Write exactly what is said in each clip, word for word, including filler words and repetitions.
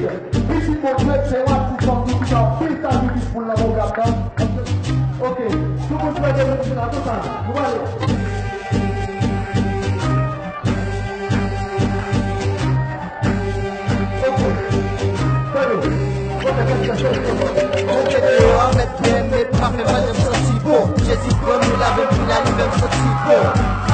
Pitit Bondye, se w ap di fòk nou kite anpil sa jistis pou l nan pwogram nan. Ok, tout moun prè de moun ki la, tout sa, nou ale. Ok, tande. Ok, kèt, kèt, kèt, kèt. Monte deyò a, mèt kè, mèt pa fè mal, m santi bon. Jezi pran m, li lave m, li lave m, m santi bon.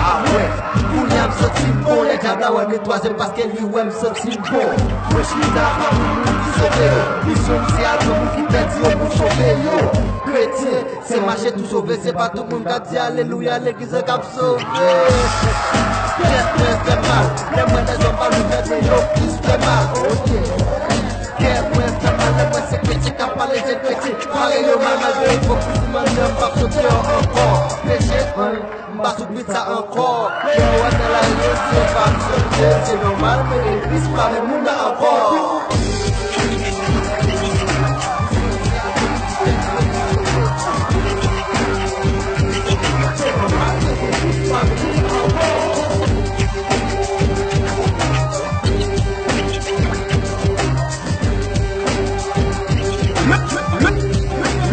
Ah ouais, kounye a m santi m bon. Lè dyab la wè m, li twazyèm paske li wè m santi m bon. Mwen chita pami moun ki sove yo. Misyon m se al pran moun ki pèdi yo pou sove yo. Kretyen, se mache tou sove, se pa tout moun k ap di alelouya, legliz la k ap sove. Kè mwen fè mal, lè m wè lèzòm pa nou fè yo plis fè mal. Ok. Kè mwen fè mal, lè m wè se kretyen k ap pale, jèn kretyen. Pare yo mal, malgre ipokrizi m anndan, m p ap sot deyò ankò. Peche, m pa sou bit sa ankò. Lè w wè nan lari yo, se pa m sòti, se nòmal, men legliz pa menm moun nan ankò. Le, le,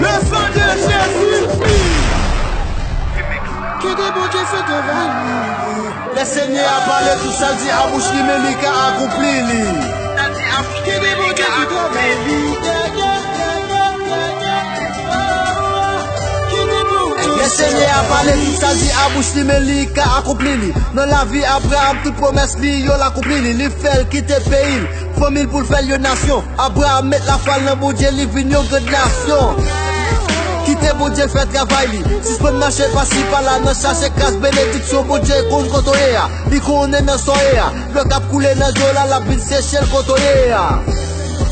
le sang de Jésus. Kite Bondye fè travay li. Lè Senyè a pale, tout sa l di a bouch li, men li ka akonpli li. Kite Bondye fè travay li. Kite Bondye. Lè Senyè a pale, tout sa l di a bouch li, men li ka akonpli li. Nan lavi Abraram, tout pwomès li, yo l akonpli li. Li fè l kite peyi l, fanmi l pou l fè l yon nasyon. Abraram met lafwa l nan Bondye, li vin yon grann nasyon. Kite Bondye fè travay li. Sispann mache pasi pala nan chache gras, benediksyon. Bondye konn kote w ye a. Li konnen nan sa w ye a. Dlo k ap koule nan zye w la, l ap vin seche l kote w ye a.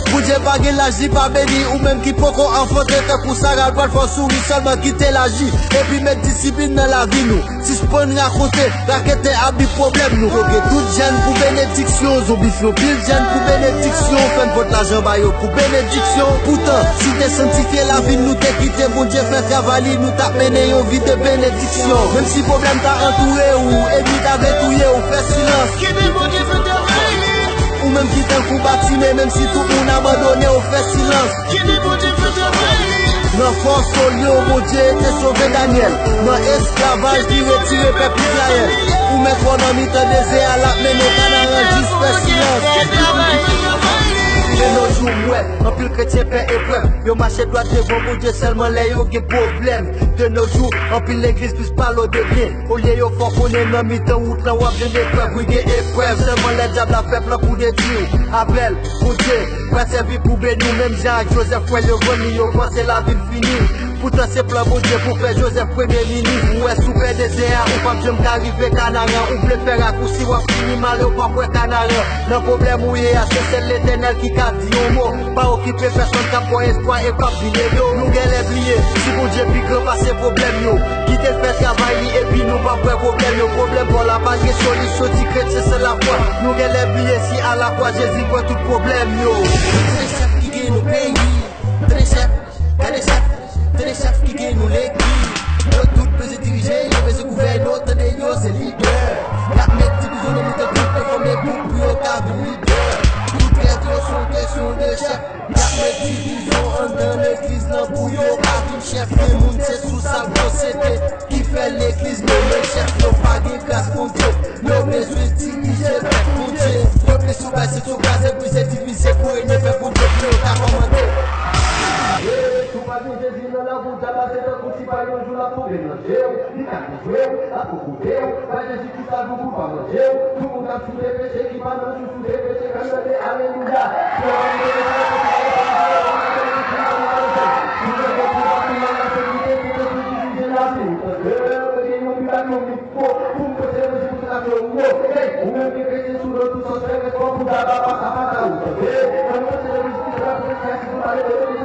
Bondye pa gen laj, li pa beni ou menm ki poko anfante. Tankou Sara, l pral fè w souri, sèlman kite l aji. Epi met disiplin nan lavi nou. Sispann rakonte, rakete abi pwoblèm nou. Yo gen tout jèn pou benediksyon, zonbi fè yon pil jèn pou benediksyon, fè n vòt lajan ba yo pou benediksyon. Poutan, si te santifye lavi n, nou te kite Bondye fè travay li, nou t ap mennen yon vi de benediksyon. Menm si pwoblèm ta antoure w, ènmi ta vle touye w, fè silans. Kite Bondye fè travay li. Ou menm ki tankou Batime, menm si tout moun abandone w, fè silans. Kite Bondye fè travay li. Nan fòs, olye w, Bondye te sove Danyèl. Nan esklavaj, li retire pèp Izrayèl. Ou mèt wè w nan mitan dezè a, l ap mennen w Kanaran, jis fè silans. De nos jours, m wè anpil kretyen pè eprèv. Yo mache dwat devan Bondye sèlman lè yo gen pwoblèm. De nos jours, anpil legliz plis pale w de byen. Olye yo fè w konnen nan mitan wout lan w ap jwenn eprèv. Wi, gen eprèv, sèlman lè dyab la fè plan pou detwi w. Apèl Bondye, pral sèvi pou beni w, menm jan ak Jozèf, frè yo vann li, yo panse lavi l fini. Poutan se plan Bondye pou fè Jozèf premye minis. Ou wè sou pè dezè a, ou p ap janm ka rive Kanaran. Ou vle fè rakousi, w ap fini mal, ou p ap wè Kanaran. Nan pwoblèm ou ye a, se sèl Letènèl ki ka di yon mo. Pa okipe pèsonn k ap ba w espwa e k ap vin ede w. Nou genlè bliye, si Bondye pi gran pase pwoblèm yo. Kite l fè travay li epi nou p ap wè pwoblèm yo. Pwoblèm pa w la pa gen solisyon, ti kretyen se lafwa. Nou genlè bliye si alafwa Jezi pran tout pwoblèm yo. Se chèf ki gen nou peyi. Tande chèf, tande chèf, tande chèf ki gen nou legliz. Yo tout bezwen dirije, yo bezwen gouvène, tande yo se lidè. Y ap met divizyon nan mitan gwoup yo, fòme gwoup pou yo ka vin lidè. Tout rèv yo se yon kesyon de chèf. Y ap met divizyon anndan legliz lan pou yo ka vin chèf. Gen moun se sou sal sosyete ki fè legliz, men menm chèf yo pa gen gras Bondye. Yo bezwen dirije pèp Bondye. Yo plis sou bay se sou kraze, brize, divize pou enmi pèp Bondye pou yo ka kòmande. Tou pa gen Jezi nan lavi w, dyab la se tankou ti pay, yon jou l ap tonbe nan je w, li ka toufe w, l ap kou- Yo, pa Jezi ki sa nou pou pa manje w. Tout moun k ap soute peche, ki pa nan jou soute peche, k ap tande alelouya. Pou m pote levanjil pou tout nati yo. Hey, ou menm ki kretyen sou do tou sòsè, respè pou daba, pasa, pata ou. Tande, nan pote levanjil pou tout nati yo.